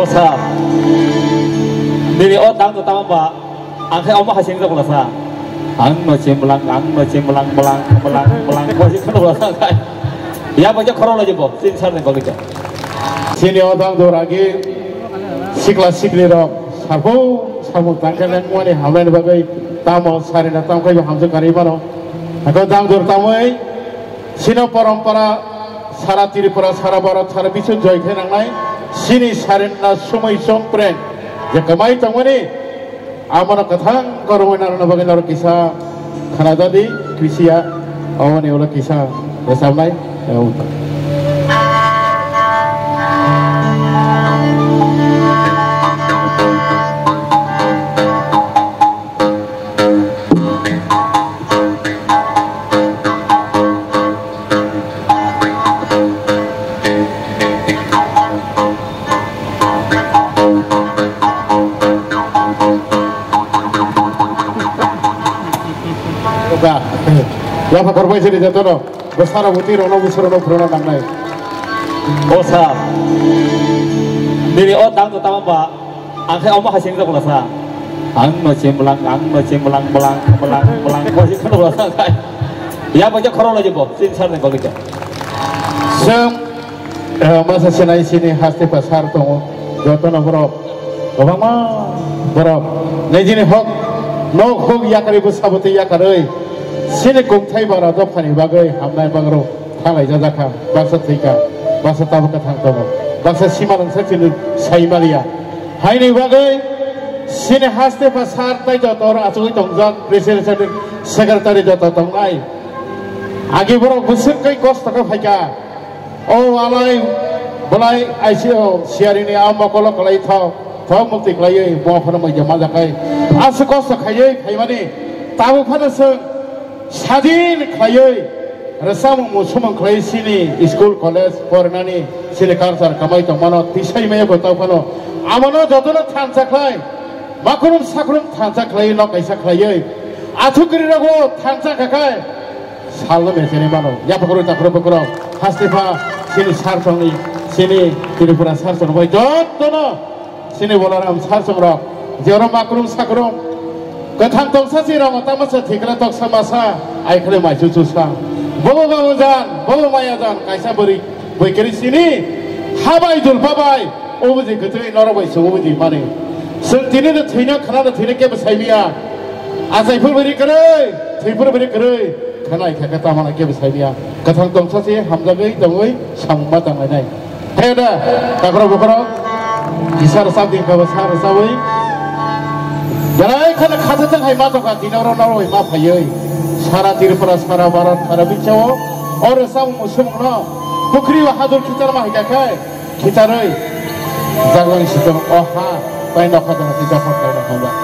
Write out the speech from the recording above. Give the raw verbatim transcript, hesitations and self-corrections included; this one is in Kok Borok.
Sa. Nini o tang to tamo ba. Ang khe omo hai sing jok la sa. Ang no chim lang, ang no chim lang, blang, blang, blang, bo sing kheno la sa khai. Ya bo je khoro la je bo, sin sar ne bagwi ja. Sini o tang do ragi, sikla sikli rok, sabu, sabu tang khe nang mani hamlai ni bagwi tamo sari na tam khai bo hamjak kari mano. Ako tang dur tamoi, Sino porompora sara Tripura, sara Bharat, sara biswo joi khe nangnai. Sini sarina sumui songpreng je kwmai tongmani, abono kwthang kormoi narwkna bagwi norok kisa khana jadi, kisiya, aboni ulo kisa rwchapnai. Ba, yapha korbai sini jotono, bwsara buti rono, bwsara rono phuruna nangnai. O sa, nini o tang to tamo ba, Ang khe omo hai sing jok la sa. Ang no chim lang, ang no chim lang, blang, blang, blang, bo sing kheno la sa khai. Ya bo je khoro la je bo, sin sar ne bagwi ja. Seng, eh, masa sinai sini haste pa sar tongo. Jotono borok, kwbangma borok. Nijini hok, nok hok yakarwi bwsabo tei yakarwi. Sini kungthai bara dophani bagwi hamnai bagro. Thanglai jajak kha, baksa thwi kha, baksa tabuk kha thang tongo, baksa sima rwngsa chini sai maliya. Haini bagwi sini haste pha sar tei joto oro achugwi tongjak, president, secretary joto tongnai. Agi borok bwswk kai kosto khe phaikha. O alai bolai I C O siarini a mokolo kwlai thok, thok mukti kwlaiwi bo phano moija majakai. Aswk kosto khaiwi phaimani tabuk phano chwng Sadin khlaiwi, rwchapmung muchungmung khlaiwi sini school, college porinani sini culture kwmai tongmano tisai maya bo tau phano. Abono jotono thansa khlai, makrum sakrum thansa khlaiwi nok kaisa khlaiwi. Athukiri rogo thansa khakhai, salno mecheni mano. Yaphakrwi takhro bukrok, haste pha sini sar tongni, sini Tripura sar tongni bai jotono Sini Bolaram sar songrok, je oro makrum sakrum, kwthang tongsa si rong, tamo se thikra toksa masa, ai khale mai chu chu sa. Bobo babu jan, bobo maya jan, kaisa bwrwi, bwikri sini, habai dulpa bai, obuji kwtwi norok bai se obuji mani. Chwng tini no thwino khana no thwino kebo saimiya. Achai phur bwrwi kwrwi, thwi phur bwrwi kwrwi, khana ai kha khe tamo no kebo saimiya. Kwthang tongsa si hamjagwi tongwi samung ma tanglainai. He da, takhro bukhro, kisa rwchap di kha, sa rwchapwi. Belai kheno khathatang hai ma tongkha, tini oro norok bai ma phaiwi. Sara Tripura, sara Bharat, sara bichao, o rwchapmung muchungmungno pukhri o hadur khichar ma hai kha khe, khicharwi. Jagwlangni sitwng o ha, tai nokha tongkha, tei dophar khlaina hambai.